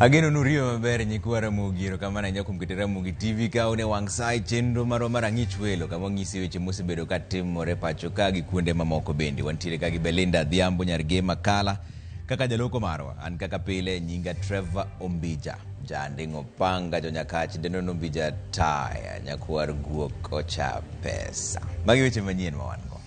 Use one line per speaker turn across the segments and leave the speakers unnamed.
Ageno nuriyo maber nyikwa Ramogi, erokamano ahinya kuom keto Ramogi TV ka une wang' sa e chenro marwa mar Ang'ich Welo kama wang'isi weche mosebedo ka timore pacho ka gi kuonde mamoko bende. Wantiere ka gi Belinda Adhiambo nyar Gema Kala kaka jaloko marwa. An kaka pile nyinga Trevor Ombija. Janding' opanga jonyakach dendo Ombija taya nyakwar guok ocha pesa. Magi weche manyien ma wan go.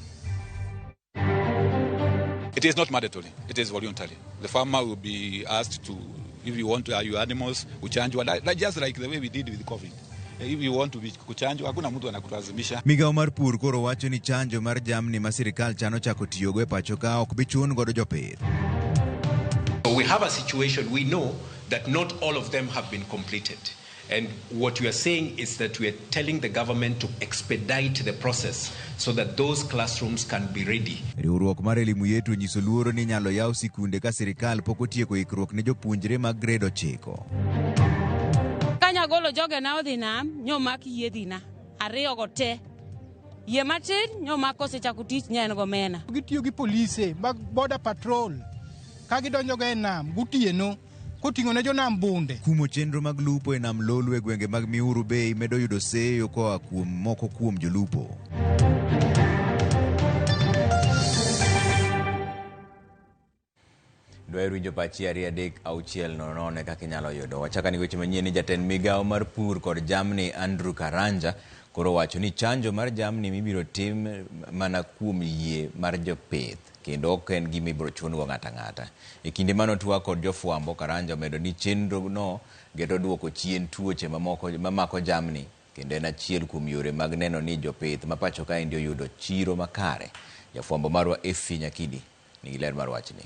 It is not mandatory, it is voluntary. The farmer will be asked to, if you want to, your animals, kuchanjwa, like, just like the way we did with COVID. If you want to be kuchanjwa, hakuna mtu anakulazimisha.
Migawo mar pur koro wacho ni chanjo mar jamni ma sirikal chano chako tiyogo e pacho ka ok bi chun godo jopith.
We have a situation, we know that not all of them have been completed. And what we are saying is that we are telling the government to expedite the process so that those classrooms can be ready.
Riwruok mar Elimu Yetu onyiso luoro ni inyalo yaw sikunde ka sirikal pok otieko ikruok ne jopuonjre mag grade 9.
Kanyagolo jogena odhi nam, nyomak yiedhina ariyogo te. Yie matin nyomak osechako tich ne en gomena.
Gitiyo gi polise mag border patrol ka gidonjogo e nam gotieno koting'o ne jonam bunde.
Kumo chenro mag lupo e nam Lolwe e gwenge mag Miuru Bay medo yudo seyo koa kuom moko kuom jolupo. Dwaher winjo pachi 2 3 6 0 0 kaka inyalo yudo. Wachaka ni weche manyien ni jatend migawo mar pur kod jamni Andrew Karanja koro wacho ni chanjo mar jamni mibiro tim mana kuom yie mar jopith kendo ok en gima ibiro chun go ng'ato ang'ata. E kinde mane otwak kod jofwambo, Karanja omedo ni chenro no geto duoko chien tuoche mamoko mamako jamni kendo en achiel kuom yore mag neno ni jopith ma pacho kaendi oyudo chiro makare. Jafwambo marwa Effie Nyakidi nigi ler mar wachni.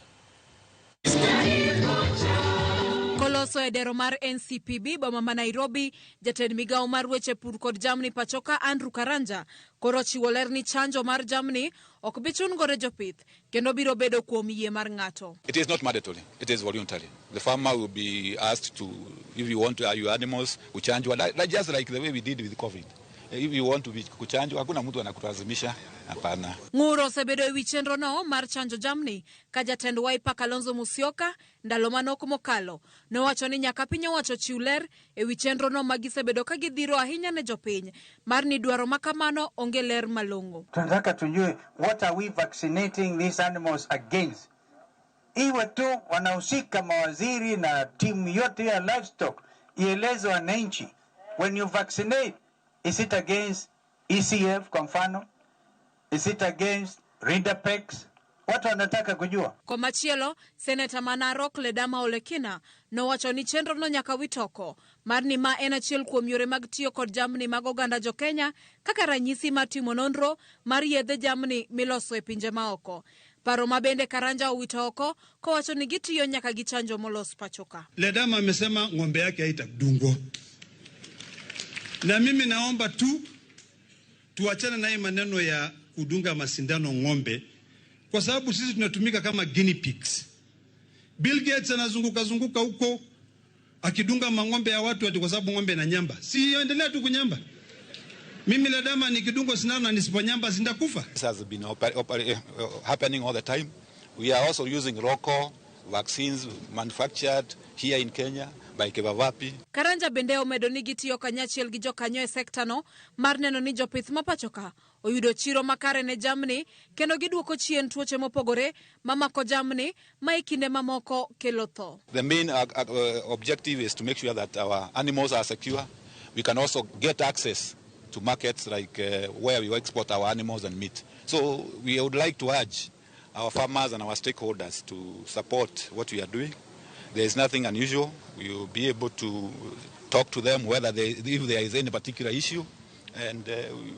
Koloso e dero mar NCPB boma ma Nairobi, jatend migawo mar weche pur kod jamni pachoka Andrew Karanja koro ochiwo ler ni chanjo mar jamni ok bi chun godo jopith kendo biro bedo kuom yie mar ng'ato.
It is not mandatory, it is voluntary. The farmer will be asked to, if you want to, your animals, kuchanjwa, like, just like the way we did with COVID. If you want to be kuchanjwa, hakuna mtu anakulazimisha, hapana.
Ng'ur osebedo e wi chenro no mar chanjo jamni ka jatend Wiper Kalonzo Musyoka ndalo manok mokalo nowacho ni nyaka piny owacho chiw ler e wi chenro no ma gisebedo ka gidhiro ahinya ne jopiny mar ni dwaro ma kamano onge ler malong'o.
Tunataka tujue what are we vaccinating these animals against. Iwe tu wanahusika mawaziri na timu yote ya livestock ieleze wananchi, when you vaccinate, is it against ECF kwa mfano? Is it against Rinderpest? Watu wanataka kujua.
Komachielo, Seneta ma Narok Ledama Olekina nowacho ni chenro no nyaka wit oko mar ni ma en achiel kuom yore mag tiyo kod jamni mag oganda jo Kenya kaka ranyisi mar timo nonro mar yedhe jamni miloso e pinje maoko. Paro ma bende Karanja owito oko kowacho ni gitiyo nyaka gi chanjo molos pacho ka.
Ledama amesema ng'ombe yake haitadungwa. Na mimi naomba tu tuachane na hii maneno ya kudunga masindano ng'ombe, kwa sababu sisi tunatumika kama guinea pigs. Bill Gates anazunguka zunguka huko akidunga mang'ombe ya watu ati kwa sababu ng'ombe na nyamba. Si endelea tu kunyamba. Mimi Ledama nikidungwa sindano na nisiponyamba sindakufa.
This has been happening all the time. We are also using local vaccines manufactured here in Kenya by Kevavapi.
Karanja bende omedo ni gitiyo kanyachiel gi jokanyo e sekta no mar neno ni jopith ma pacho ka oyudo chiro makare ne jamni kendo giduoko chien tuoche mopogore mamako jamni ma e kinde mamoko kelo tho.
The main objective is to make sure that our animals are secure. We can also get access to markets like where we export our animals and meat. So we would like to urge our farmers and our stakeholders to support what we are doing. There is nothing unusual. We will be able to talk to them if there is any particular issue, and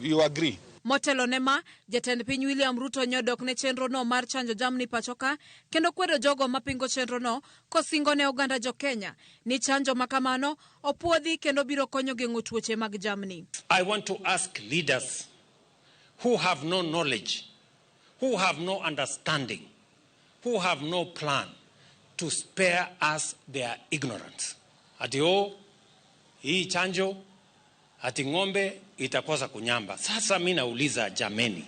we will agree.
Motelo ne ma, jatend piny William Ruto nyodok ne chenro no mar chanjo jamni pacho ka kendo kwedo jogo mapingo chenro no kosingo ne oganda jo Kenya ni chanjo makamano opuodhi kendo biro konyo geng'o tuoche mag jamni.
I want to ask leaders who have no knowledge, who have no understanding, who have no plan to spare us their ignorance. Ati oh, hii chanjo ati ng'ombe itakosa kunyamba. Sasa mi nauliza jameni,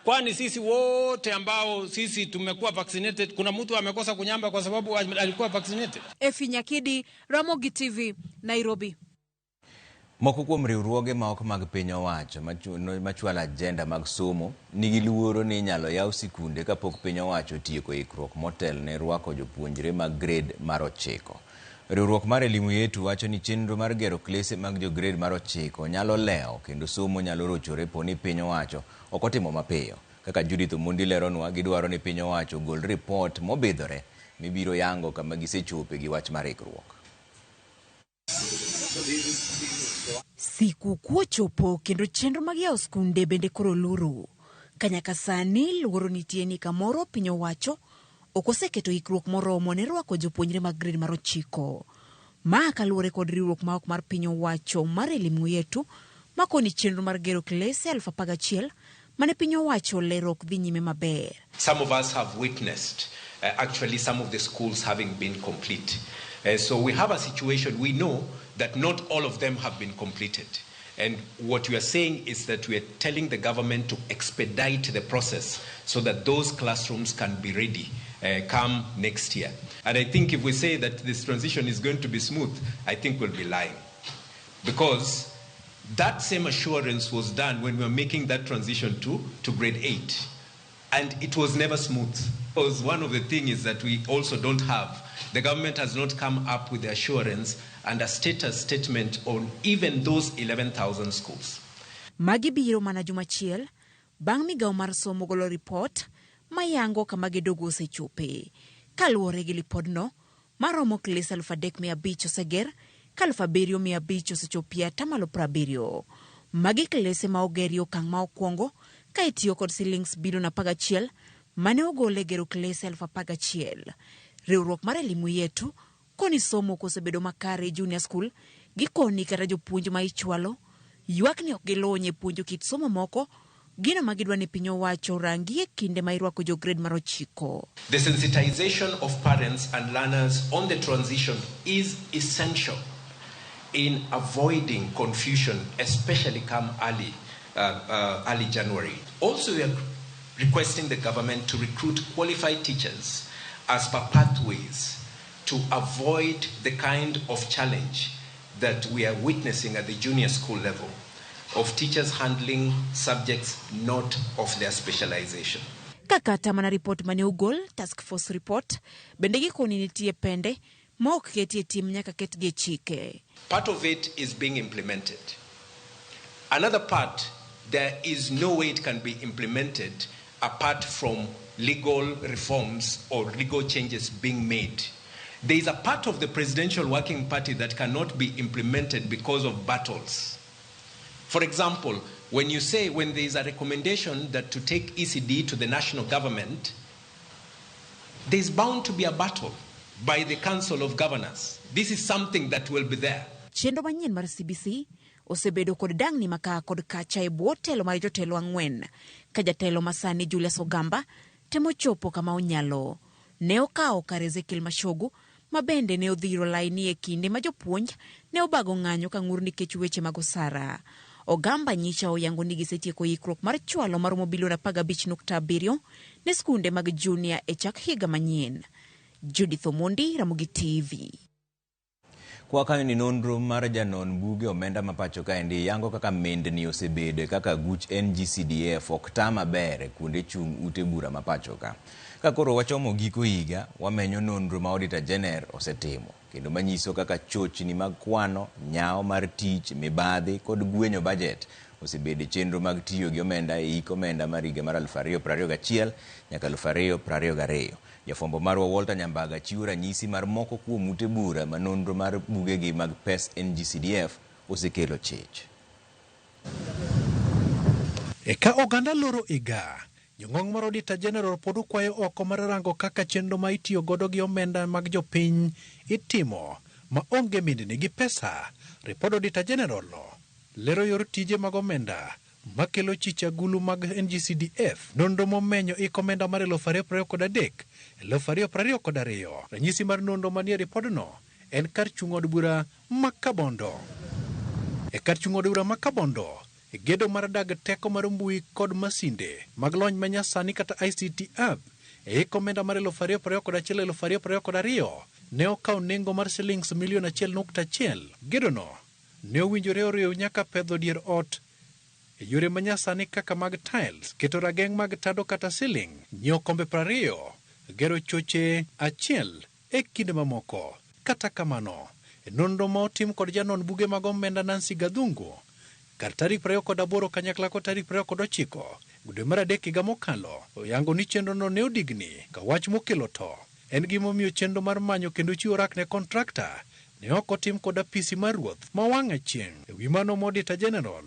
Kwani sisi wote ambao sisi tumekuwa vaccinated, kuna mtu amekosa kunyamba kwa sababu alikuwa vaccinated?
Efi Nyakidi, Ramogi TV, Nairobi.
Moko kuom riwruoge ma ok mag piny owacho machwalo ajenda mag somo nigi luoro ni inyalo yaw sikunde kapok piny owacho otieko ikruok motel ne rwako jopuonjre mag grade mar 9. Riwruok mar Elimu Yetu wacho ni chenro mar gero klese mag jo grade mar 9 nyalo lewo kendo somo nyalo rochore po ni piny owacho ok otimo mapiyo. Kaka Judith Omondi leronwa, gidwaro ni piny owacho ogol ripot mobidhore mibiro yango kama gisechope gi wach mar ikruok.
Sikukuu ochopo kendo chenro mag yawo skunde bende koro loro. Kanyaka sani luoro nitie ni kamoro piny owacho ok oseketo ikruok moromo ne rwako jopuonjre mag grade mar 9. Ma kaluwore kod riwruok ma ok mar piny owacho mar Elimu Yetu makoni chenro mar gero klese 11,000 mane piny owacho lero ok dhi nyime maber.
Some of us have witnessed actually some of the schools having been complete. So we have a situation, we know that not all of them have been completed. And what we are saying is that we are telling the government to expedite the process so that those classrooms can be ready come next year. And I think if we say that this transition is going to be smooth, I think we'll be lying. Because that same assurance was done when we were making that transition to grade 8. And it was never smooth. Because one of the things is that we also don't have, the government has not come up with the assurance and a status statement on even those 11,000 schools.
Magi biro mana juma achiel bang' migawo mar somo golo ripot mayango kama gedogo osechope. Kaluwore gi lipodno, maromo klese 3,500 oseger, ka 7,500 osechopie 70%. Magi klese ma ogeri okang' ma okwongo ka itiyo kod silings bilion 11 mane ogol e gero klese 11,000. Riwruok mar Elimu Yetu koni somo kosebedo makare junior school gikoni kata jopuonj ma ichwalo ywak ni ok gilony e puonjo kit somo moko, gino ma gidwa ni piny owacho rangi e kinde ma irwako jo grade mar 9.
The sensitization of parents and learners on the transition is essential in avoiding confusion, especially come early January. Also, we are requesting the government to recruit qualified teachers as per pathways to avoid the kind of challenge that we are witnessing at the junior school level of teachers handling subjects not of their specialization.
Kaka mana report mane ogol, task force report, bende gikoni nitie pende ma ok ketie tim nyaka ketgi e chike.
Part of it is being implemented. Another part, there is no way it can be implemented apart from legal reforms or legal changes being made. There is a part of the Presidential Working Party that cannot be implemented because of battles. For example, when you say, when there is a recommendation that to take ECD to the national government, there is bound to be a battle by the Council of Governors. This is something that will be there.
Chenro manyien mar CBC osebedo kod dangni maka kod kacha e bwo telo mar jotelo 4, ka jatelo masani Julius Ogamba temo chopo kama onyalo. Ne okawo kar Ezekiel Machogu ma bende ne odhiro laini e kinde ma jopuonj ne obago ng'anyo ka ng'ur nikech weche mag osara. Ogamba nyicha oyango ni gisetieko ikruok mar chwalo maromo bilion 15.7 ne skunde mag junior e chak higa manyien. Judith Omondi, Ramogi TV.
Kwa kanyo ni nonro mar janon buge omenda ma pacho kaendi yango kaka mendni osebedo kaka guch NGCDF ok ta maber e kuonde chung' ute bura ma pacho ka. Ka koro wachomo giko higa, wamenyo nonro ma Auditor General osetimo kendo manyiso kaka chochni mag kwano, nyao mar tich, mibadhi kod gwenyo budget osebedo e chenro mag tiyo gi omenda e hik omenda mar higa mar 2021 nyaka 2022. Jafwambo marwa Walter Nyambaga chiwo ranyisi mar moko kuom ute bura ma nonro mar bugegi mag pes NGCDF osekelo chich.
Eka oganda loro higa, jong'ong mar Auditor General pod okwayo oko mar rango kaka chenro ma itiyo godo gi omenda mag jopiny itimo ma onge mindni gi pesa. Ripod Auditor General no lero yor tije mag omenda makelo chich agulu mag NGCDF, nonro momenyo ik omenda mar 2023 2022. Ranyisi mar nonro manie ripodno en kar chung' od bura ma Kabondo. E kar chung' od bura ma Kabondo, Gedo mar dag teko mar mbui kod masinde mag lony manyasani kata ICT Hub e hik omenda mar 2021-2022 ne okawo nengo mar silings milion 1.1. Gedono ne owinjore oriw nyaka pedho dier ot e yore manyasani kaka mag tiles, keto rageng' mag tado kata ceiling, nyiewo kombe 20, gero choche achiel e kinde mamoko. Kata kamano, e nonro ma otim kod janon buge mag omenda Nancy Gathungu kar tarik 28 kanyakla kod tarik 29 dwe mar adek higa mokalo, oyango ni chenrono ne odigni ka wach mokelo to en gimomiyo chenro mar manyo kendo chiwo rak ne kontrakta ne ok otim kod apisi mar ruoth ma wang'a chieng'. E wi mano, Auditor General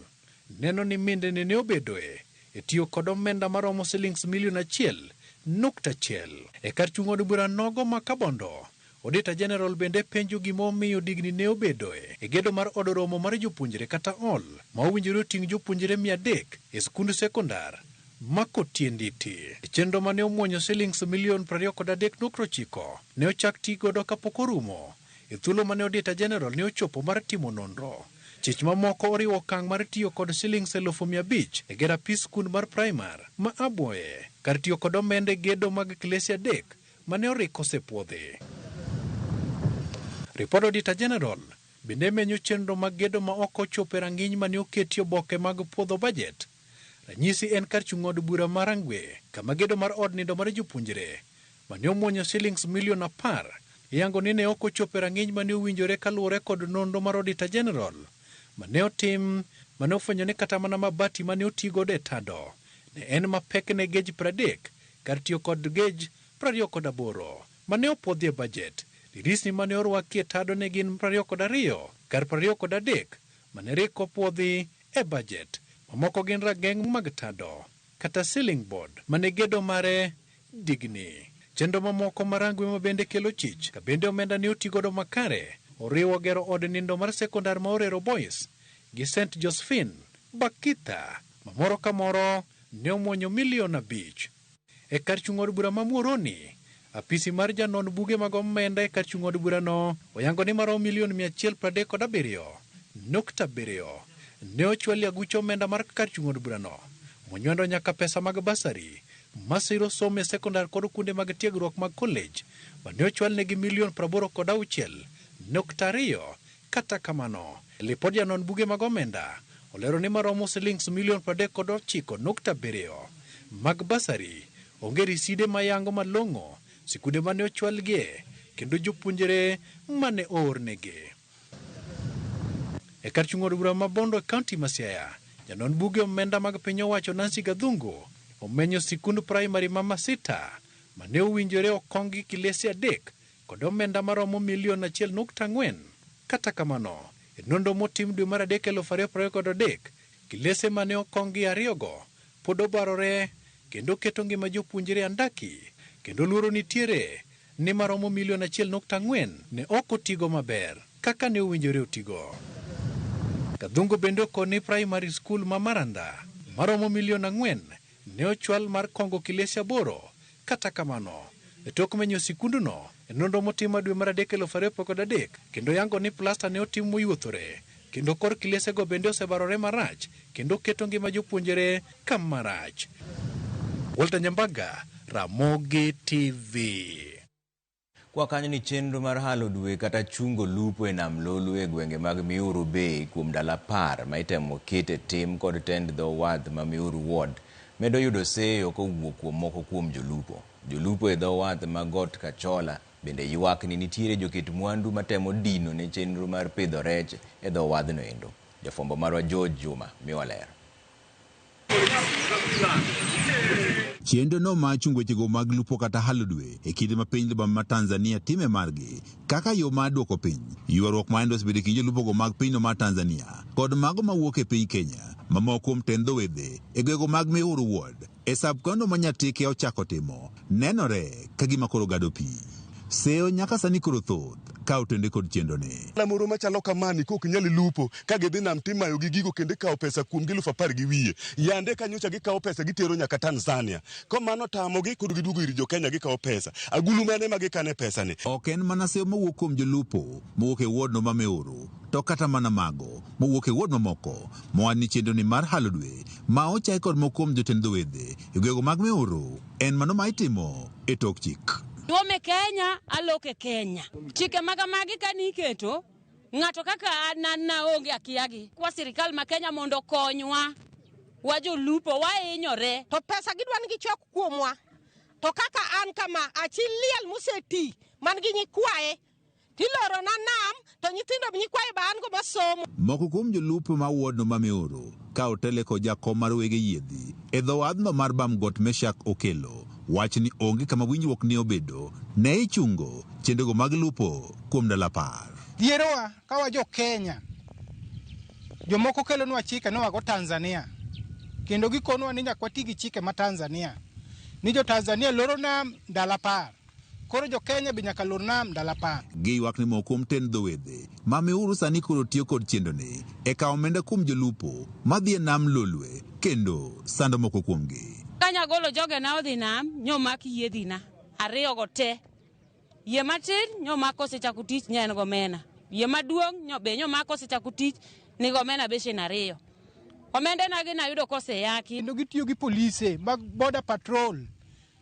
neno ni mindni ne obedoe e tiyo kod omenda maromo silings milion 1.1. E kar chung' od bura nogo ma Kabondo, Auditor General bende penjo gimomiyo digni ne obedoe e gedo mar od romo mar jopuonjre kata hall ma owinjore oting' jopuonjre 300 e skund sekondar ma Kotienditi. E chenro mane omuonyo silings milion 23.9 ne ochak ti godo kapok orumo e thuolo mane Auditor General ne ochopo mar timo nonro. Chich mamoko oriwo okang' mar tiyo kod silings 500,000 e gero apis skund mar primar ma Abuoye kar tiyo kod omenda e gedo mag klese 3 mane orik osepuodhi. Ripod Auditor General bende menyo chenro mag gedo ma ok ochopo e rang'iny mane oketi oboke mag puodho bajet. Ranyisi en kar chung' od bura mar Rangwe kama gedo mar od nindo mar jopuonjre mane omuonyo silings milion 10 iyango ni ne ok ochopo e rang'iny mane owinjore kaluwore kod nonro mar Auditor General mane otim mane ofwenyo ni kata mana mabati mane otigodo e tado ne en mapek ne gauge 30 kar tiyo kod gauge 28 mane opuodhi e bajet. Dirisni mane orwaki e tado ne gin 22 kar 23 mane rik opuodhi e bajet. Mamoko gin rageng' mag tado kata ceiling board mane gedo mare digni. Chenro mamoko ma Rangwe ma bende kelo chich ka bende omenda ne otigodo makare oriwo gero od nindo mar sekondar ma Orero Boys gi St Josephine Bakita ma moro ka moro ne omuonyo milion 5. E kar chung' od bura ma Muhoroni, apisi mar janon buge mag omenda e kar chung' od burano oyango ni maromo milion 137.7 ne ochwali aguch omenda mar kar chung' od burano monywando nyaka pesa mag basari masiro somo e sekondar kod kuonde mag tiegruok mag college mane ochwalnegi milion 86.2. Kata kamano, lipod janon buge mag omenda olero ni maromo silings milion 39.7 mag basari onge riside mayango malong'o sikunde mane ochwalgie kendo jopuonjre mane oornegi. E kar chung' od bura ma Bondo e kaunti ma Siaya, janon buge omenda mag piny owacho Nancy Gathungu omenyo sikund primary ma Masita mane owinjore okong gi kilese 3 kod omenda maromo milion 1.4. Kata kamano, e nonro motim dwe mar 3 2023, kilese mane okong gi 2 go pod obarore kendo keto ngima jopuonjre andaki kendo luoro nitiere ni maromo milion 1.4 ne ok otigo maber kaka ne owinjore otigo. Gathungu bende okoni primary school ma Maranda maromo milion 4 ne ochwal mar kongo kilese 8. Kata kamano, e tok menyo sikundno e nonro motim dwe mar 3 2023 kendo yango ni plasta ne otim moyuothore kendo kor kilesego bende osebarore marach kendo keto ngima jopuonjre kama rach. Walter Nyambaga, Ramogi TV.
Kwa kanyo ni chenro mar halo dwe kata chungo lupo e nam Lolwe e gwenge mag Miuru Bay kuom ndalo 10 ma itemo ket e tim kod tend dho wath ma Miuru Ward medo yudo seyo kowuok kuom moko kuom jolupo. Jolupo e dho wath ma Got Kachola bende ywak ni nitiere joket mwandu matemo dino ne chenro mar pidho rech e dho wadhno endo. Jafwambo marwa George Juma miwa ler.
Chenro no mar chungo wechego mag lupo kata halo dwe e kinde ma piny ma Tanzania time margi kaka yo mar duoko piny ywaruok ma osebedo e kind jolupogo mag pinyno mar Tanzania kod mago mawuok e piny Kenya mamoko kuom tend dho wedhe e gwego mag Miuru Ward e sub-county ma Nyatike ochako timo nenore ka gima koro gado pi. Seyo nyaka sani koro thoth ka otende kod chenro ni.
Moro machalo kamani kok nyal lupo ka gidhi nam timayo gi gigo kendo ikawo pesa kuom gi 10,000 gi wiye. Yande kanyocha gikawo pesa gitero nyaka Tanzania. Komano tamogi koro giduogo ir jo Kenya gikawo pesa. Agulu mane ma gikane pesa ni?
Ok en mana seyo mawuok kuom jolupo mowuok e ward no ma Miuru. To kata mana mago mowuok e ward mamoko mowach ni chenro ni mar halo dwe ma ochai kod moko kuom jotend dho wedhe e gwego mag Miuru en mano ma itimo e tok chik.
Nyuome Kenya, aloke Kenya. Chike maga magi ka niketo, ng'ato kaka an an naonge akiagi. Kwa sirikal ma Kenya mondo okonywa, wa jolupo wahinyore.
To pesa gidwa ni gichok kuomwa. To kaka an kama, achi liel moseti man gi nyikwaye, tiloro na nam, to nyithindo nyikwaye ba an go masomo.
Moko kuom jolupo ma wuodno ma Miuru ka otele kod jakom mar wege yiedhi e dho wadhno mar Bamgot Meshak Okelo wach ni onge kama winjruok ne obedo ne ichungo chenrogo mag lupo kuom ndalo 10.
Dhierowa ka wa jo Kenya, jomoko kelonwa chike noago Tanzania, kendo gikonwa ni nyaka wati gi chike ma Tanzania, ni jo Tanzania loro nam ndalo 10, koro jo Kenya be nyaka lor nam ndalo 10.
Giywak ni moko kuom tend dho wedhe ma Miuru sani koro tiyo kod chenroni e kawo omenda kuom jolupo madhi e nam Lolwe kendo sando moko kuomgi.
Kanyagolo jogena odhi nam, nyomak yiedhina ariyogo te. Yie matin nyomak osechako tich ne en gomena. Yie maduong' nyo be nyomak osechako tich ni gomena beshen 2. Omenda na gi nayudo koseyaki.
Kendo gitiyo gi polise mag border patrol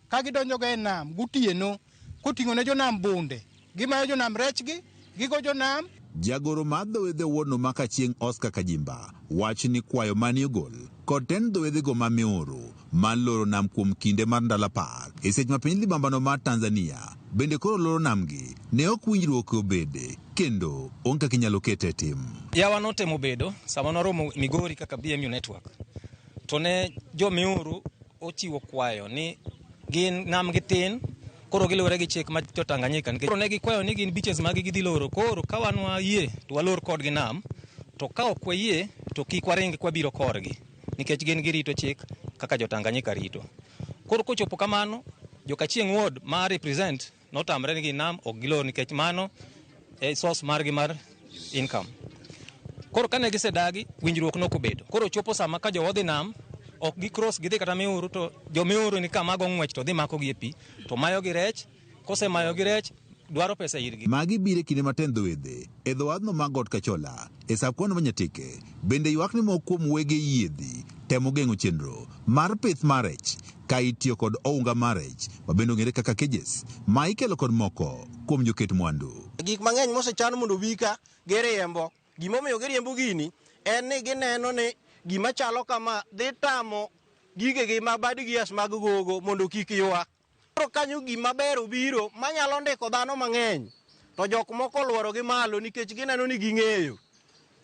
ka gidonjo go e nam gotieno koting'o ne jonam bunde, gimayo jonam rechgi, gigo jonam.
Jagoro mar dho wedhe wuodno ma Kachieng' Oscar Kajimba wach ni kwayo mane ogol kod tend dho wedhego ma Miuru mar loro nam kuom kinde mar ndalo 10 e seche ma piny libambano mar Tanzania bende koro loro namgi ne ok winjruok obede kendo onge kaka inyalo kete e tim.
Yawa notemo bedo sama nwaromo Migori kaka BMU network to ne jo Miuru ochiwo kwayo ni gin nam gi tin koro giluwore gi chik ma jo Tanganyika nikech koro ne gikwayo ni gin beaches magi gidhi loro, koro ka wan wayie to walor kodgi nam, to ka ok wayie to kik waring kwabiro korgi nikech gin girito chik kaka jo Tanganyika rito. Koro kochopo kamano, jo Kachieng' ward ma represent notamre ni gin nam ok gilor nikech mano e source margi mar income. Koro kane gisedagi, winjruok nokobedo. Koro chopo sama ka jowa odhi nam, ok gicross gidhi kata Miuru, to jo Miuru ni kama go ng'wech to dhi makogi e pi, to mayogi rech, kosemayogi rech, dwaro pesa irgi.
Magi biro e kinde ma tend dho wedhe e dho wadhno mar Got Kachola e sub-county ma Nyatike bende ywak ni moko kuom wege yiedhi temo geng'o chenro mar pith mar rech ka itiyo kod ounga mar rech ma bende ong'ere kaka cages ma ikelo kod moko kuom joket mwandu.
Gik mang'eny mosechan mondo obi ka giriembo. Gimomiyo giriembo gini en ni gineno ni gima chalo kama dhi tamo gigegi ma bad gears mag gogo mondo kik ywa. Koro kanyo gima ber obiro manyalo ndiko dhano mang'eny to jok moko oluoro gi malo nikech gineno ni ging'eyo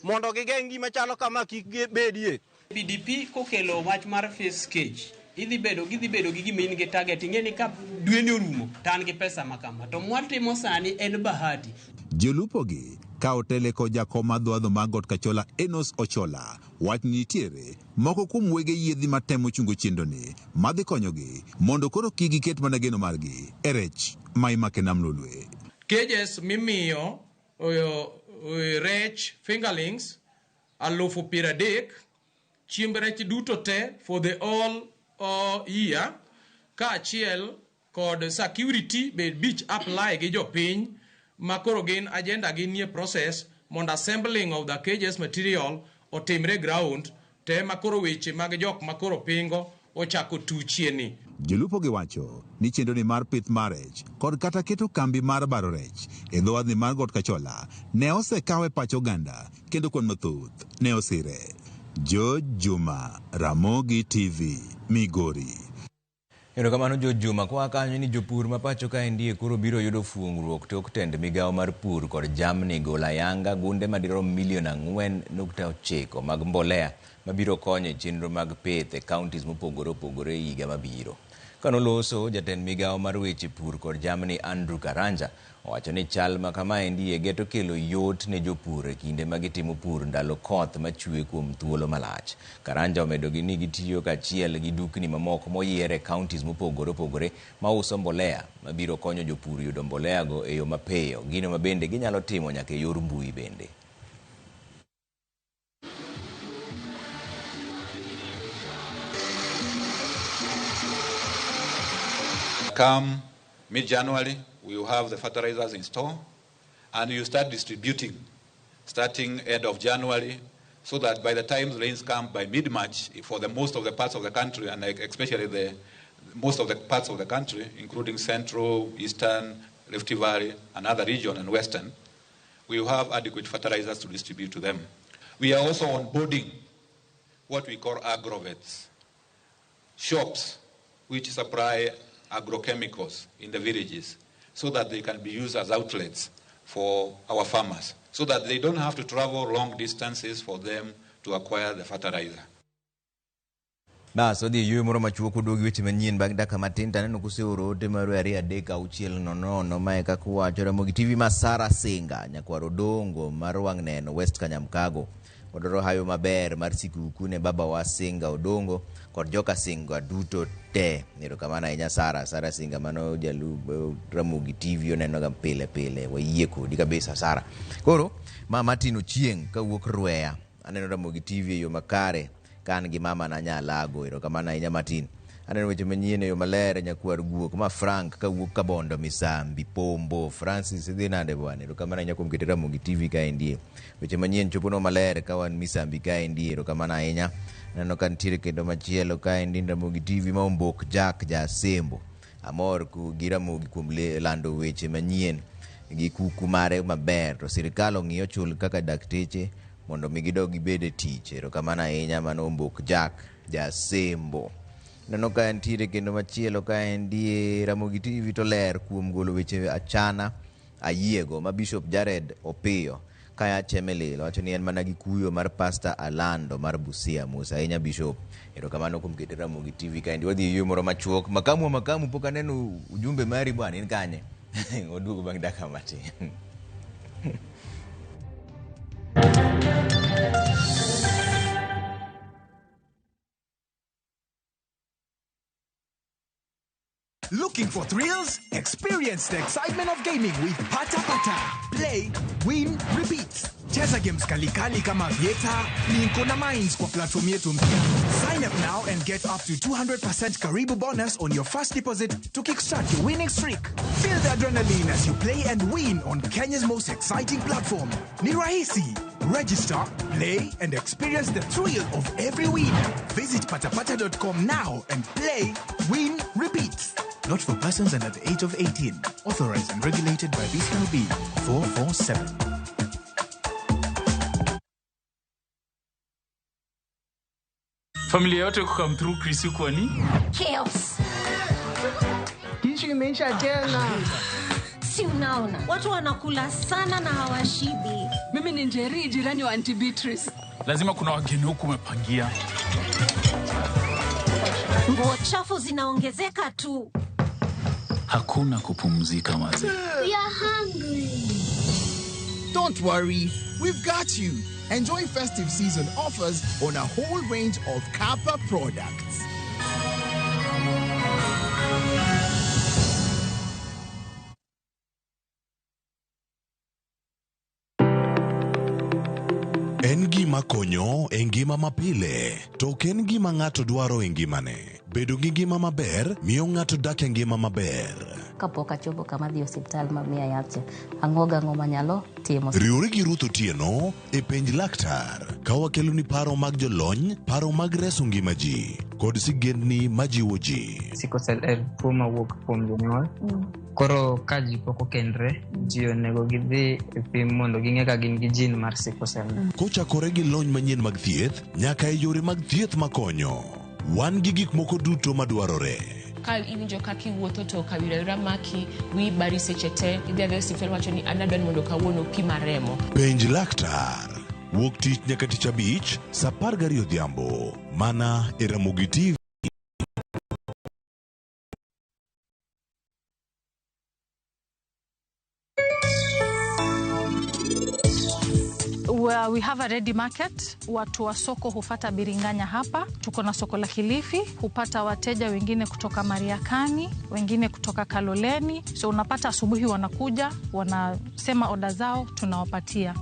mondo gigeng' gima chalo kama kik bedie.
BDP kokelo wach mar face cage, gidhi bedo gi gima in gi target, ing'e ni ka dwe ni orumo to an gi pesa ma kama, to mwatimo sani en bahati.
Jolupogi ka otele kod jakom mar dho wadho mar Got Kachola Enos Ochola wach ni nitiere moko kuom wege yiedhi matemo chungo chenroni madhi konyogi mondo koro kik giket mana geno margi e rech ma imako e nam Lolwe.
Cages mimiyo rech fingerlings 30,000, chiemb rech duto te for the all year, kaachiel kod security be beach apply gi jopiny ma koro gin agenda gi nie process mondo assembling of the cages material otimre ground te ma koro weche mag jok ma koro pingo ochako tuchie ni.
Jolupo giwacho ni chenro ni mar pith mar rech kod kata keto kambi mar baro rech e dho wadhni mar Got Kachola ne osekaw e pach oganda kendo kwan mathoth ne osire. George Juma, Ramogi TV, Migori.
Erokamano George Juma. Kwa kanyo ni jopur ma pacho kaendi koro biro yudo fuongruok tok tend migawo mar pur kod jamni golo ayanga gunde madirom milion 4.9 mag mbolea mabiro konyo e chenro mag pith e counties mopogore opogore higa mabiro. Kanoloso, jatend migawo mar weche pur kod jamni Andrew Karanja owacho ni chal ma kamaendi geto kelo yot ne jopur e kinde ma gitimo pur ndalo koth machwe kuom thuolo malach. Karanja omedo gi ni gitiyo kaachiel gi dukni mamoko moyier e counties mopogore opogore mauso mbolea mabiro konyo jopur yudo mbolea go e yo mapiyo, gino ma bende ginyalo timo nyaka e yor mbui bende.
Come mid-January, we will have the fertilizers in store, and you start distributing starting end of January, so that by the time the rains come by mid-March, for the most of the parts of the country, and especially the most of the parts of the country, including Central, Eastern, Rift Valley, and other region and Western, we will have adequate fertilizers to distribute to them. We are also onboarding what we call agrovets, shops which supply agrochemicals in the villages so that they can be used as outlets for our farmers, so that they don't have to travel long distances for them to acquire the fertilizer.
Bas, wadhi e yueyo moro machuok waduogi weche manyien bang' dakika matin to aneno kuseoro ote maru 2 3 6 0 0 mae kaka uwacho Ramogi TV ma Sara Singa nyakwar Odongo mar wang' neno West Kanyamkago wadwaro hayo maber mar sikuku ne babawa Singa Odongo kod joka Singa duto te. Erokamano ahinya Sara. Sara Singa mano jalu Ramogi TV onenoga pile pile. Wayie kodi kabisa Sara. Koro ma Martin Ochieng' kawuok Rweya aneno Ramogi TV e yo makare ka an gi mama na Nyalago. Erokamano ahinya Martin. Aneno weche manyien e yo maler nyakwar guok ma Frank kawuok Kabondo Misambi Pombo. Francis idhi nade bwana? Erokamano ahinya kuom keto Ramogi TV kaendie. Weche manyien choponwa maler ka wan Misambi kaendi. Erokamano ahinya. Aneno ka nitiere kendo machielo kaendi Ramogi TV ma Ombok Jack Jasembo. Amor gi Ramogi kuom lando weche manyien gi kuku mare maber. To sirikal ong'iyo chul kaka dakteche mondo mi gidog gibed e tich. Erokamano ahinya mano Ombok Jack Jasembo. Neno ka nitiere kendo machielo kaendi Ramogi TV to ler kuom golo weche achana ayiego ma Bishop Jared Opiyo kaya Chemelil wacho ni en mana gi kuyo mar Pastor Alando mar Busia. Musa ahinya Bishop. Erokamano kuom keto Ramogi TV kaendi. Wadhi e yueyo moro machuok. Makamu wa makamu pok aneno ujumbe mari bwana in kanye? Waduogo bang' dakika matin.
Looking for thrills? Experience the excitement of gaming with Pata Pata. Play, win, repeat. Cheza games kalikali kama Vieta, Linko na Mines kwa platform yetu mpya. Sign up now and get up to 200% Karibu bonus on your first deposit to kickstart your winning streak. Feel the adrenaline as you play and win on Kenya's most exciting platform. Ni rahisi. Register, play, and experience the thrill of every win. Visit patapata.com now and play, win, repeat. Not for persons under the age of 18. Authorized and regulated by BCLB 447.
Familia yote come through Chris kwa ni?
Chaos.
Kishu imeisha tena.
Si unaona, watu wanakula sana na hawashibi.
Mimi ni Njeri, jirani wa Auntie Beatrice.
Lazima kuna wageni huku umepangia.
Nguo chafu zinaongezeka tu.
Hakuna kupumzika maze.
We are hungry.
Don't worry, we've got you. Enjoy festive season offers on a whole range of Kappa products.
En gima konyo e ngima mapile, to ok en gima ng'ato dwaro e ngimane. Bedo gi ngima maber miyo ng'ato dak e ngima maber.
Kapok achopo kama dhi osiptal ma miya yath, ang'o gang'o manyalo timo.
Riwri gi Ruth Otieno e penj laktar ka wakeloni paro mag jolony, paro mag reso ngima ji kod sigendni majiwo ji.
Sickle cell en tuo mawuok kuom jonyuol. Koro ka ji pok okendre, ji onego gidhi e pim mondo ging'e ka gin gi gene mar sickle cell.
Kochakore gi lony manyien mag thieth nyaka e yore mag thieth makonyo. Wan gi gik moko duto madwarore.
Ka iwinjo kaka iwuotho to kawira maki, wiyi bari seche te, idhi adhiya e osiptal wacho ni an adwa ni mondo kawuono pima remo.
Penj laktar. Wuok tich nyaka tich abich, saa 12 odhiambo. Mana e Ramogi TV.
Well, we have a ready market. Watu wa soko hufata biringanya hapa. Tuko na soko la Kilifi, hupata wateja wengine kutoka Mariakani, wengine kutoka Kaloleni. So unapata asubuhi wanakuja, wanasema oda zao, tunawapatia.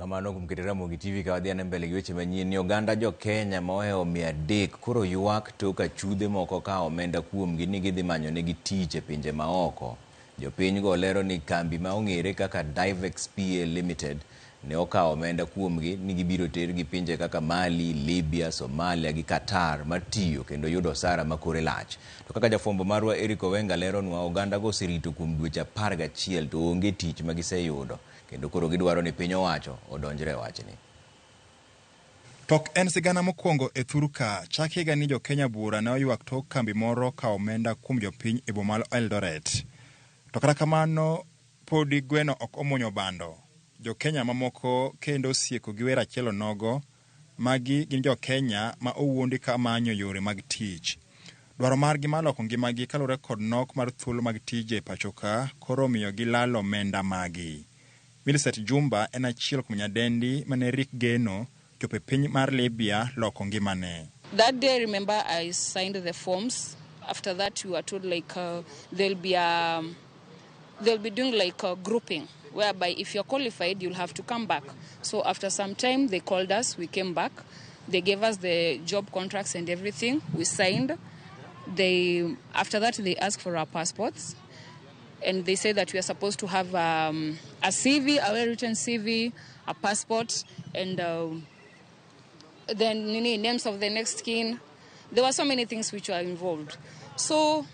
Erokamano kuom keto Ramogi TV ka wadhi ane mbele gi weche manyien ni oganda jo Kenya ma ohewo 300 koro ywak tok achudhe moko kawo omenda kuomgi ni gidhi manyo negi tich e pinje maoko. Jopinygo lero ni kambi ma ong'ere kaka Divex PA Limited ne okawo omenda kuomgi ni gibiro tergi pinje kaka Mali, Libya, Somalia gi Qatar mar tiyo kendo yudo osara ma kore lach. To kaka jafwambo marwa Eric Owenga leronwa, ogandago oserito kuom dweche 11 to onge tich ma giseyudo kendo koro gidwaro ni piny owacho odonjre e wachni.
Tok en sigana mokwongo e thurka chak higa ni jo-Kenya buora ne oywak tok kambi moro kawo omenda kuom jopiny e boma ma Eldoret. To kata kamano podi gweno ok omuonyo bando. Jo-Kenya mamoko kendo osieko gi wer achiel onogo. Magi gin jo-Kenya ma owuondi ka manyo yore mag tich. Dwaro margi mar loko ngimagi kaluwore kod nok mar thuolo mag tije e pachoka koro omiyo gilalo omenda magi. Millicent Jumba en achiel kuom nyadendi mane rik geno chopo e piny mar Libya loko ngimane.
That day, remember, I signed the forms. After that, we were told like they'll be doing like a grouping, whereby if you're qualified, you'll have to come back. So after some time, they called us. We came back. They gave us the job contracts and everything. We signed. After that, they asked for our passports. And they say that we are supposed to have a CV, a well-written CV, a passport, and then names of the next kin. There were so many things which were involved. So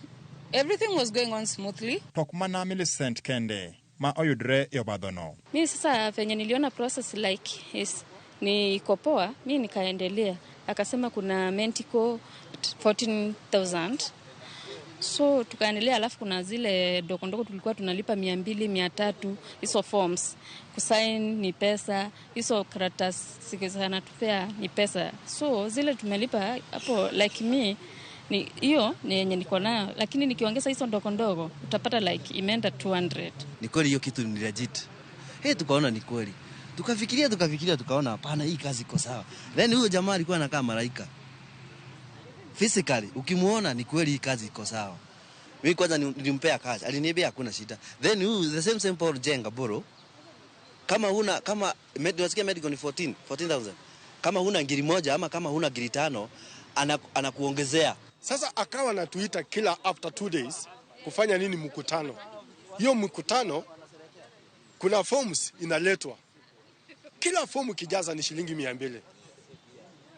everything was going on smoothly.
Tok mana Millicent kende ma oyudre e obadhono.
Mi sasa venye niliona process like is ni iko poa, mi nikaendelea. Akasema kuna Mentico 14,000. So tukaendelea, alafu kuna zile ndogo ndogo tulikuwa tunalipa 200, 300, hizo forms. Kusign ni pesa, hizo karatasi zinatupea ni pesa. So zile tumelipa hapo like me ni hiyo ni yenye niko nayo, lakini nikiongeza hizo ndogo ndogo utapata like imeenda 200.
Ni kweli hiyo kitu ni legit. Hey, tukaona ni kweli. Tukafikiria tukaona hapana, hii kazi iko sawa. Then huyo jamaa alikuwa anakaa malaika. Physically ukimuona ni kweli hii kazi iko sawa. Mimi kwanza nilimpea kazi, aliniambia hakuna shida. Then huyu the same Paul Jenga Boro, kama huna kama unasikia medical ni 14,000. Kama huna ngiri moja ama kama huna ngiri 5 anakuongezea.
Sasa akawa anatuita kila after 2 days kufanya nini mkutano. Hiyo mkutano kuna forms inaletwa. Kila fomu kijaza ni shilingi 200.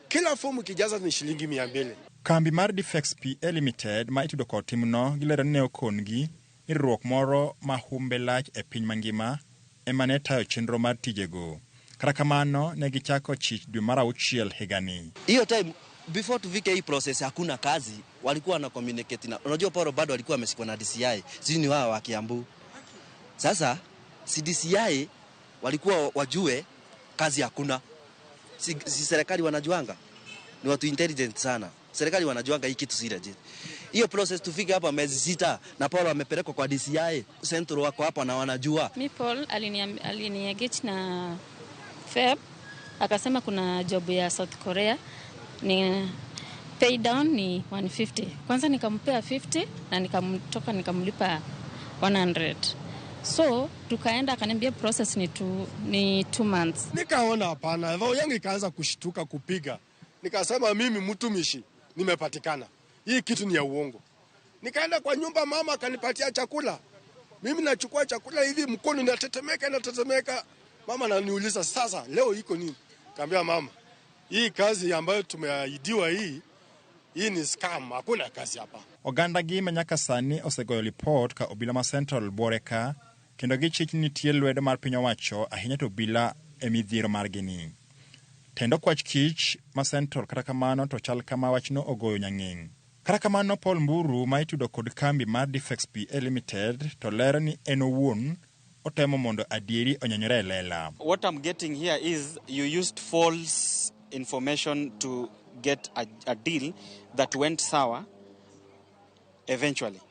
Kila fomu kijaza ni shilingi 200.
Kambi mar Defex PA Limited ma itudo kod timno gilero ni ne okongi ni riwruok moro ma humbe lach e piny mangima ema ne tayo chenro mar tijego. Kata kamano ne gichako chich dwe mar 6 higani.
Hiyo time before tufike hii process hakuna kazi, walikuwa na communicate na unajua Paulo bado alikuwa ameshikwa na DCI, sisi ni wao wa Kiambu. Sasa si DCI walikuwa wajue kazi hakuna. Si serikali wanajuanga. Ni watu intelligent sana. Serikali wanajuanga hii kitu si legit. Hiyo process tufike hapa miezi 6 na Paulo amepelekwa kwa DCI Central wako hapa na wanajua.
Mi Paul aliniengage na Feb akasema kuna job ya South Korea ni pay down ni 150. Kwanza nikampea 50 na nikamtoka nikamlipa 100. So tukaenda akaniambia process ni 2 months.
Nikaona hapana, roho yangu ikaanza kushtuka kupiga. Nikasema mimi mtumishi nimepatikana. Hii kitu ni ya uongo. Nikaenda kwa nyumba, mama akanipatia chakula. Mimi nachukua chakula hivi mkono inatetemeka. Mama ananiuliza sasa leo iko nini? Nikamwambia mama, hii kazi ambayo tumeahidiwa hii ni scam, hakuna kazi hapa.
Oganda gi ma nyaka sani osegoyo lipot ka obila ma Central buore ka kendo gichich ni nitie lwedo mar piny owacho ahinya to obila e midhiero margi ni. Tendo kwach kich ma Central kata kamano to chal kama wachno ogoyo nyang'eng'. Kata kamano Paul Mburu ma itudo kod kambi mar Defex PA Limited to lero ni en owuon otemo mondo adieri onyenyore e lela.
What I'm getting here is you used false information to get a deal that went sour eventually.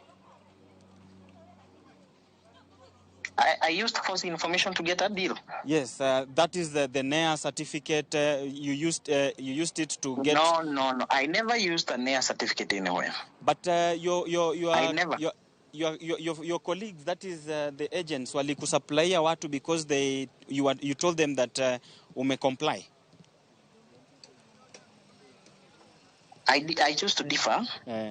I used false information to get a deal.
Yes, that is the NEA certificate. You used it to get.
No. I never used a NEA certificate anywhere.
But Your colleagues, that is the agents, walikusupplyia watu because you told them that umecomply.
I choose to differ.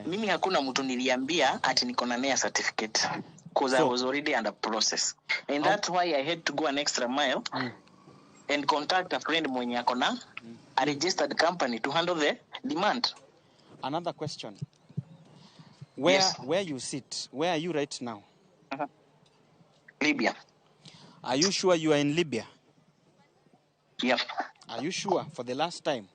Mimi hakuna mtu niliambia ati niko na NEA certificate because I was already under process. And that's why I had to go an extra mile and contact a friend mwenye ako na a registered company to handle the demand.
Another question. Where you sit, where are you right now?
Libya.
Are you sure you are in Libya?
Yep.
Are you sure for the last time?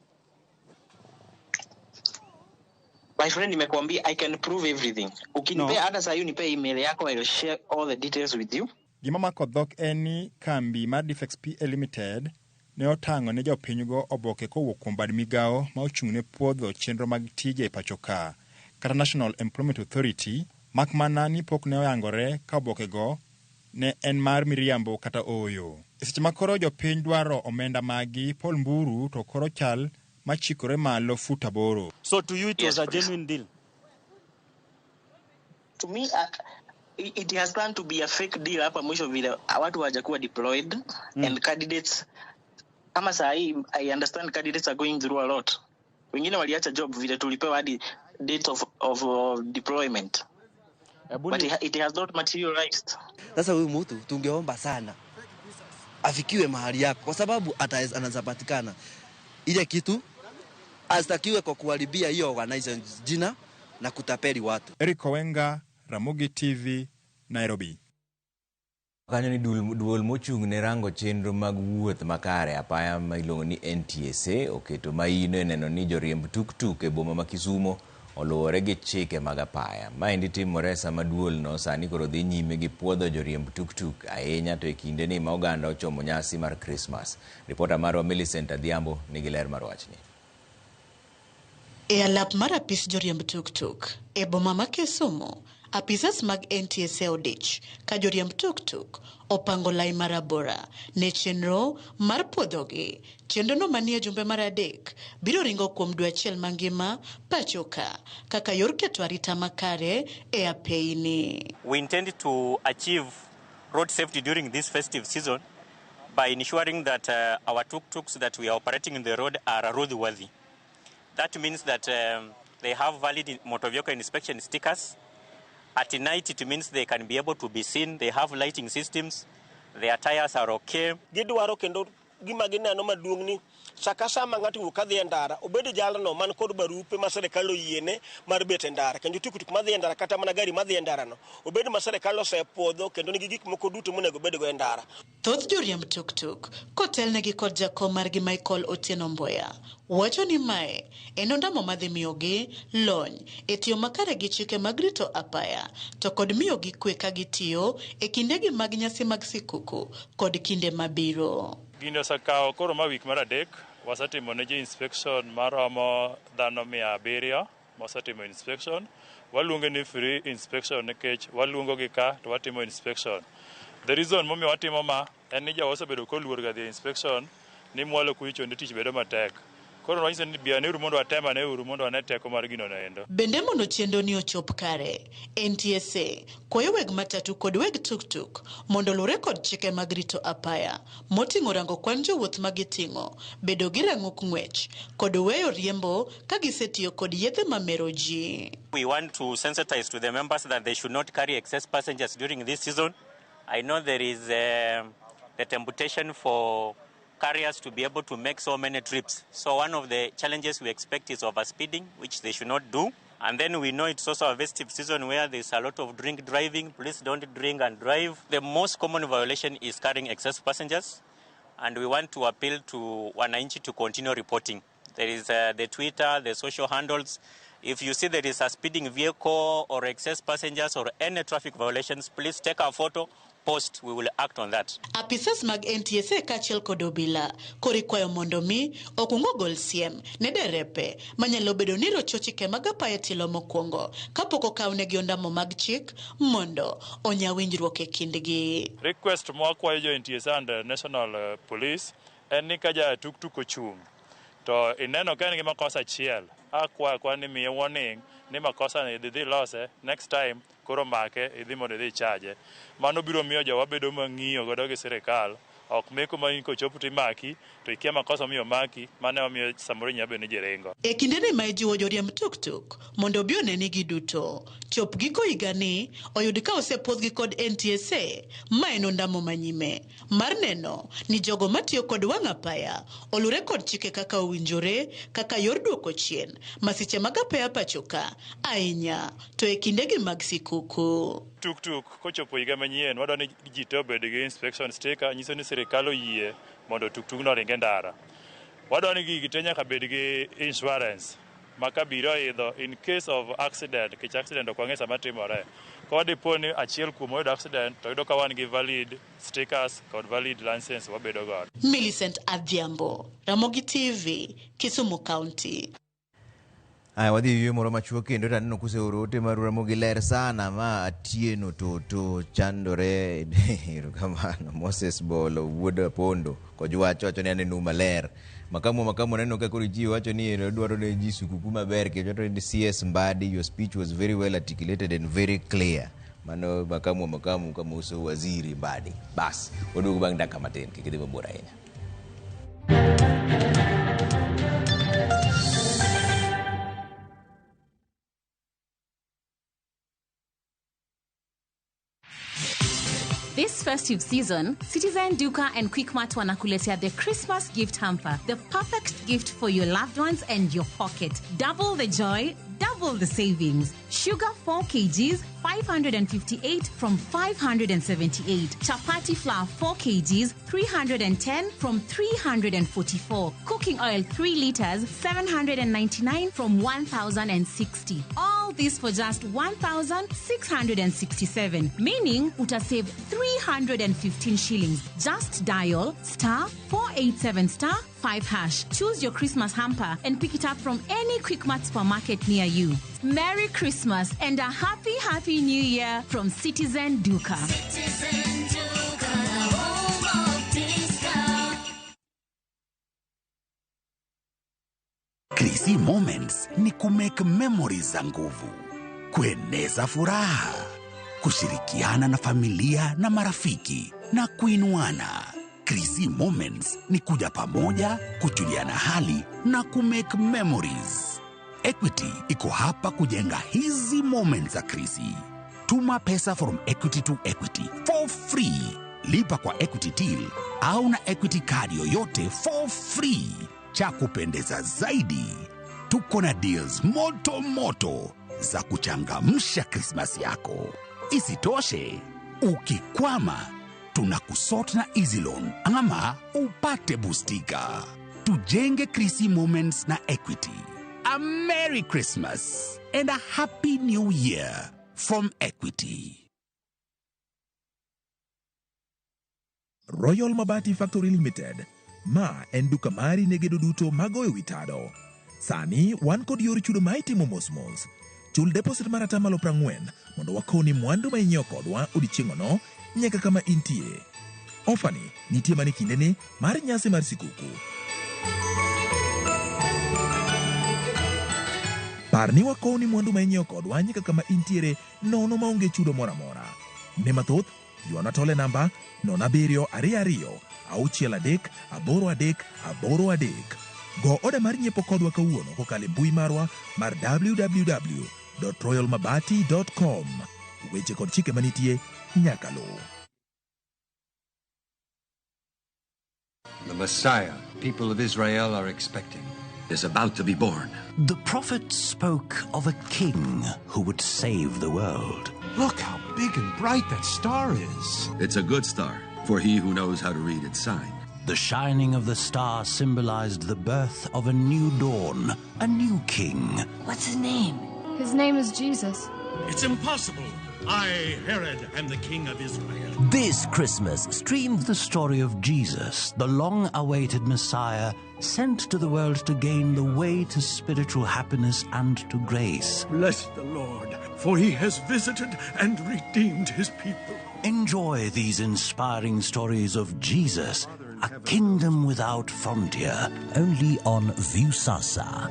My friend, nimekuambia I can prove everything. Ukinipea hata saa hii unipe email yako, I will share all the details with you.
Gima mako dhok en ni kambi mar Defex PA Limited ne otang'o ne jopinygo oboke kowuok kuom bad migawo ma ochung' ne puodho chenro mag tije e pacho ka, kata National Employment Authority, mak mana ni pok ne oyangore ka obokego ne en mar miriambo kata ooyo. E seche ma koro jopiny dwaro omenda magi, Paul Mburu to koro chal machikore malo fut 8.
So to you it was a genuine deal?
To me, it has turned to be a fake deal hapa mwisho vile watu hawajakuwa deployed and candidates kama saa hii I understand candidates are going through a lot. Wengine waliacha job vile tulipewa hadi date of deployment. But it has not materialized.
Sasa huyu mtu tungeomba sana afikiwe mahali yako kwa sababu anaweza patikana. Ile kitu astakiwe kwa kuharibia hiyo organization jina na kutapeli watu.
Eric Owenga, Ramogi TV, Nairobi.
Kanyo ni duol mochung' ne rango chenro mag wuoth makare apaya ma iluongo ni NTSA oketo maino e neno ni joriemb tuktuk e boma ma Kisumo oluwore gi chike mag apaya. Maendi timore sama duolno sani koro dhi nyime gi puodho joriemb tuktuk ahinya to e kindeni ma oganda ochomo nyasi mar Krismas. Ripota marwa Millicent Adhiambo nigi ler mar wachni.
E alap mar apis joriemb tuktuk e boma ma Kisumo, apisas mag NTSA odich ka joriemb tuktuk opango lai marabora ne chenro mar puodhogi. Chenrono manie jumbe mar 3 biro ringo kuom dwe achiel mangima pacho ka kaka yor keto arita makare e apeyni.
We intend to achieve road safety during this festive season by ensuring that our tuk-tuks that we are operating in the road are roadworthy. That means that they have valid motor vehicle inspection stickers. At night, it means they can be able to be seen. They have lighting systems. Their tires are okay.
Gidwaro kendo gima gineno maduong' ni saka sama ng'ato wuok kadhi e ndara, obed jalno man kod barupe ma sirikal oyiene mar bet e ndara, kendo tuktuk madhi e ndara kata mana gari madhi e ndara no, obed ma sirikal osepuodho kendo nigi gik moko duto monego bedgo e ndara.
Thoth joriemb tuktuk kotelnegi kod jakom margi Michael Otieno Mboya wacho ni mae en ondamo madhi miyogi lony e tiyo makare gi chike mag rito apaya to kod miyogi kwe ka gitiyo e kindegi mag nyasi mag sikuku kod kinde mabiro.
Gini osekawo koro ma wik mar 3 wasetimo ne ji inspection maromo dhano 700 mosetimo inspection. Waluonge ni free inspection nikech waluongo gi ka to watimo inspection. The reason momiyo watimo ma en ni jowa osebedo koluor ga dhi inspection ni mwalo kuicho ni tich bedo matek. Koro wanyiso ni bianeuru mondo watemaneuru mondo wane teko mar gino noendo.
Bende mondo chenro ni ochop kare, NTSA kwayo weg matatu kod weg tuktuk mondo oluwre kod chike mag rito apaya moting'o rango kwan jowuoth ma giting'o, bedo gi rang'uk ng'wech kod weyo riembo ka gisetiyo kod yedhe mamero ji.
We want to sensitize to the members that they should not carry excess passengers during this season. I know there is the temptation for carriers to be able to make so many trips. So one of the challenges we expect is overspeeding, which they should not do. And then we know it's also a festive season where there's a lot of drink driving. Please don't drink and drive. The most common violation is carrying excess passengers. And we want to appeal to wananchi to continue reporting. There is the Twitter, the social handles. If you see there is a speeding vehicle or excess passengers or any traffic violations, please take a photo, post, we will act on that.
Apisas mag NTSA kaachiel kod obila koro ikwayo mondo mi okuong ogol siem ne derepe manyalo bedo ni rocho chike mag apaya tielo mokwongo kapok okawnegi ondamo mag chik mondo onya winjruok e kindgi.
Request mwakwayo jo NTSA and National Police en ni ka ja tuktuk ochung' to ineno ka en gi makosa achiel, akwayo kwa ni miye warning ni makosa ni dhi lose next time Koro make idhi mondo idhi ichaje. Mano biro miyo jowa bedo mang'iyo godo gi sirikal. Ok meko ma in kochopo to imaki to ikia makosa omiyo omaki, mano ema miyo samoro inyalo bedo ni ji ringo.
E kindeni ma ijiwo joriemb tuktuk mondo obi one ni giduto chop giko higani oyud ka osepuodhgi kod NTSA, ma en ondamo manyime mar neno ni jogo matiyo kod wang' apaya olure kod chike kaka owinjore kaka yor duoko chien masiche mag apaya pachoka ahinya to e kindegi mag sikuku.
Tuktuk kochopo higa manyien wadwa ni ji te obed gi inspection sticker nyiso ni sirikal oyie mondo tuktuk no oring e ndara. Wadwa ni gigi te nyaka bed gi insurance ma ka biro idho in case of accident, nikech accident ok wang'e sama timore. Ka dipo ni achiel kuom oyudo accident to yudo ka wan gi valid stickers kod valid license wabedo godo.
Millicent Adhiambo, Ramogi TV, Kisumu County.
Aya, wadhi e yueyo moro machuok kendo to aneno kuseoro ote maru Ramogi ler sana ma Atieno Toto chandore. Erokamano. Moses Bolo wuod Apondo Kojwacho wacho ni aneno maler. Makamu makamu aneno ka koro ji wacho ni odwaro ne ji sikuku maber kendo wacho ni CS Mbadi, your speech was very well articulated and very clear. Mano makamu makamu kamuso waziri Mbadi. Bas, waduogo bang' dakika matin, kik idhi mabor ahinya.
This festive season, Citizen Duka and Quickmart wanakuletea the Christmas gift hamper, the perfect gift for your loved ones and your pocket. Double the joy, double the savings. Sugar 4 kgs, 558 from 578. Chapati flour 4 kgs, 310 from 344. Cooking oil 3 liters, 799 from 1060. All this for just 1,667, meaning utasave 315 shillings. Just dial star 487 star 5 hash. Choose your Christmas hamper and pick it up from any Quickmart supermarket near you. Merry Christmas and a happy, happy New Year from Citizen Duka.
Citizen Duka, the home of discount.
Krisi Moments ni kumake memories za nguvu, kueneza furaha, kushirikiana na familia na marafiki na kuinuana. Krisi Moments ni kuja pamoja, kujuliana hali na kumake memories. Equity iko hapa kujenga hizi moments za Krisi. Tuma pesa from Equity to Equity for free. Lipa kwa Equity Till au na Equity card yoyote for free. Cha kupendeza zaidi, tuko na deals moto moto za kuchangamsha Krismas yako. Isitoshe, ukikwama tunakusort na Easy Loan ama upate bustika. Tujenge Krisi Moments na Equity. A Merry Christmas and a Happy New Year from Equity.
Royal Mabati Factory Limited. Ma en duka mari ne gedo duto magoyo wi tado. Sani wan kod yor chudo ma itimo mos mos. Chul deposit mar 40% mondo wakoni mwandu ma inyiewo kodwa odiechieng'ono nyaka kama intie. Ofani nitie mana e kindeni mar nyasi mar sikuku. Par ni wakowni mwandu ma inyiewo kodwa nyaka kama intiere nono maonge chudo moro amora. Ne mathoth, ywana tole namba 0722 63 83 83. Go oda mar nyiepo kodwa kawuono kokalo e mbui marwa mar www.royalmabati.com. Weche kod chike manitie nyaka luw.
The Messiah people of Israel are expecting is about to be born.
The prophet spoke of a king who would save the world.
Look how big and bright that star is.
It's a good star for he who knows how to read its sign.
The shining of the star symbolized the birth of a new dawn, a new king.
What's his name?
His name is Jesus.
It's impossible. I, Herod, am the king of Israel.
This Christmas, stream the story of Jesus, the long awaited Messiah, sent to the world to gain the way to spiritual happiness and to grace.
Bless the Lord, for he has visited and redeemed his people.
Enjoy these inspiring stories of Jesus, a kingdom without frontier, only on Viusasa.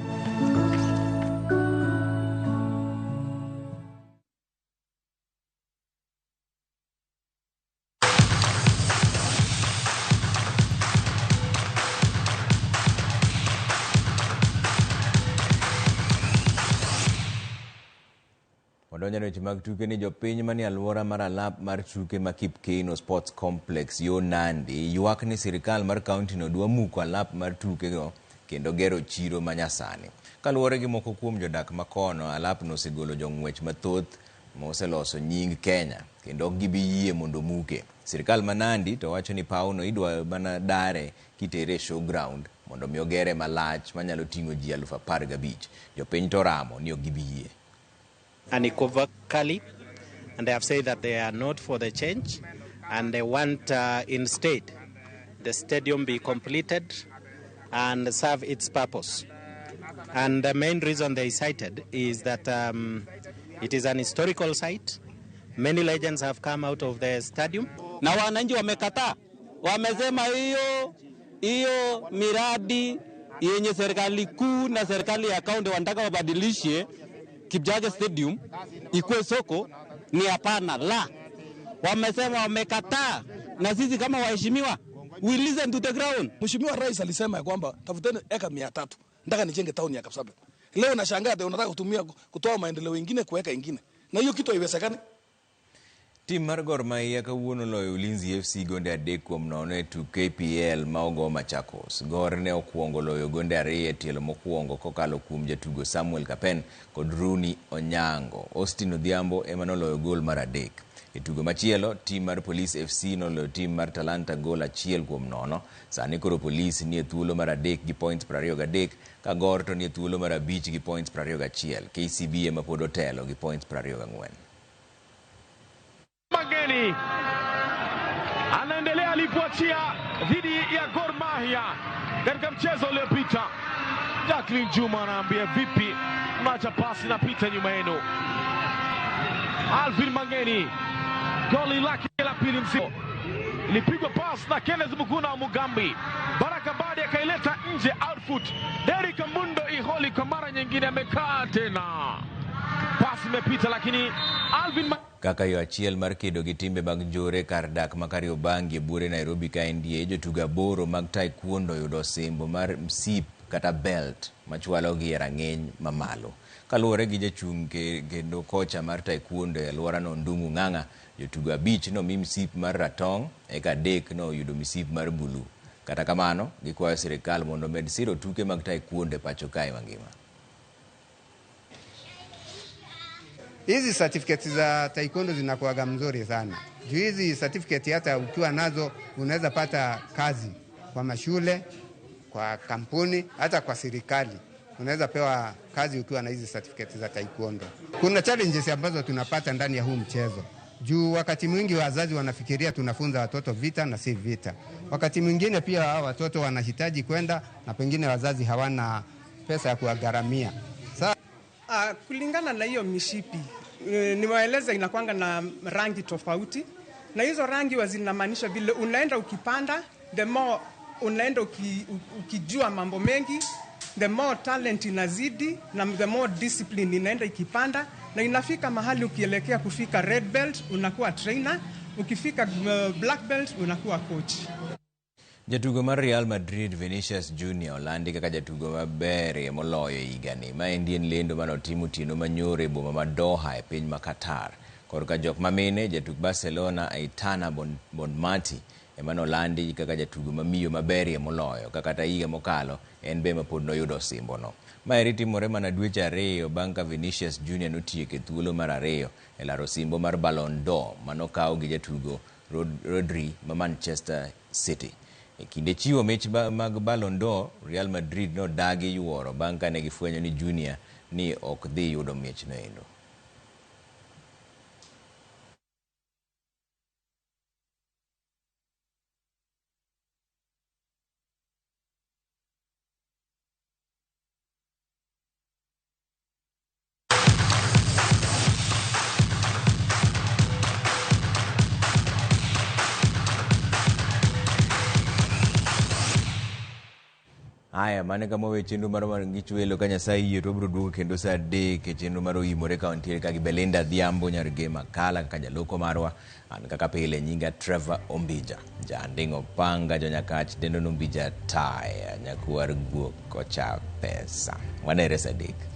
Wadonjo e weche mag tuke ni jopiny manie alwora mar alap mar tuke ma Kipkeino Sports Complex yo Nandi ywak ni sirikal mar kaunti no dwa muko alap mar tukego kendo gero chiro manyasani. Kaluwore gi moko kuom jodak makono, alapno osegolo jong'wech mathoth moseloso nying Kenya kendo ok gibi yie mondo muke. Sirikal ma Nandi to wacho ni pawno idwa mana dare kitere e showground mondo mi ogere malach manyalo ting'o ji 15,000. Jopiny to oramo ni ok gibi yie.
Unequivocally, and they have said that they are not for the change and they want instead the stadium be completed and serve its purpose. And the main reason they cited is that it is an historical site. Many legends have come out of the stadium.
Na wananchi wamekataa, wamesema hiyo miradi yenye serikali kuu na serikali ya kaunti wanataka wabadilishe Kipchoge Stadium ikuwe soko ni hapana la. Wamesema wamekataa, na sisi kama waheshimiwa we listen to the ground.
Mheshimiwa Rais alisema ya kwamba tafuteni eka 300 nataka nijenge town ya Kapsabet. Leo nashangaa ati unataka kutumia kutoa maendeleo mengine kuweka ingine. Na hiyo kitu haiwezekani.
Tim mar Gor Mahia kawuono loyo Ulinzi FC gonde 3-0 e tuk KPL ma ogo Machakos. Gor ne okuongo loyo gonde 2 e tielo mokwongo kokalo kuom jatugo Samuel Kapen kod Rooney Onyango. Austin Odhiambo ema noloyo gol mar 3. E tugo machielo, tim mar Police FC noloyo tim mar Talanta gol 1-0. Sani koro Police nie thuolo mar 3 gi points 23, ka Gor to nie thuolo mar 5 gi points 21. KCB ema pod otelo gi points 24.
Mageni anaendelea alipoachia dhidi ya Gor Mahia katika mchezo uliopita. Jacqueline Juma anaambia vipi, mnaacha pasi na pita nyuma yenu. Alvin Mageni goli lake la pili msimu, ilipigwa pass na Kenneth Muguna wa Mugambi. Baraka Badi akaileta nje outfoot. Derrick Mundo Iholi kwa mara nyingine amekaa tena, pasi imepita lakini Alvin
Kaka yo achiel mar kedo gi timbe mag njore kar dak ma Kariobangi e buore Nairobi ka NDA, jotugo 8 mag taekwondo yudo osimbo mar msip kata belt machwalogi e rang'iny mamalo. Kaluwore gi jachung' kendo kocha mar taekwondo e alworano Ndung'u Ng'ang'a, jotugo 5 nomi msip mar ratong' eka 3 noyudo msip mar bulu. Kata kamano, gikwayo sirikal mondo omed siro tuke mag taekwondo e pacho kae mangima.
Hizi certificates za taekwondo zinakuwaga mzuri sana. Juu hizi certificate hata ukiwa nazo unaweza pata kazi kwa mashule, kwa kampuni, hata kwa serikali. Unaweza pewa kazi ukiwa na hizi certificate za taekwondo. Kuna challenges ambazo tunapata ndani ya huu mchezo. Juu wakati mwingi wazazi wanafikiria tunafunza watoto vita na si vita. Wakati mwingine pia hao watoto wanahitaji kwenda na pengine wazazi hawana pesa ya kuwagharamia.
Kulingana na hiyo mishipi, niwaeleze inakuanga na rangi tofauti, na hizo rangi zinamaanisha vile unaenda ukipanda, the more unaenda ukijua mambo mengi, the more talent inazidi na the more discipline inaenda ikipanda, na inafika mahali ukielekea kufika red belt unakuwa trainer, ukifika black belt unakuwa coach.
Jatugo mar Real Madrid Vinicius Junior olandi kaka jatugo maberie moloyo e higani. Maendi en lendo manotim otieno manyoro e boma ma Doha e piny ma Qatar. Korka jok mamine, jatuk Barcelona Aitana Bonmati ema nolandi kaka jatugo mamiyo maberie moloyo, ka kata higa mokalo en be mapod noyudo osimbono. Maeri timore mana dweche 2 bang' ka Vinicius Junior notieko e thuolo mar 2 e laro osimbo mar Ballon d'Or manokaw gi jatugo Rodri ma Manchester City. E kinde chiwo mich mag Ballon d'Or, Real Madrid nodagi yuoro bang' kane gifwenyo ni Junior ni ok dhi yudo michno endo. Haya, mane kama weche chenro mar Ngich Welo ka Nyasaye yie to wabiro duogo kendo saa 3 e chenro mar Oimore ka wantiere ka gi Belinda Adhiambo nyar Gema Kala kaka jaloko marwa. An kaka pile nyinga Trevor Ombija, janding'o panga jonyakach dendo Ombija taya nyakwar guok kocha pesa. Wanere saa 3.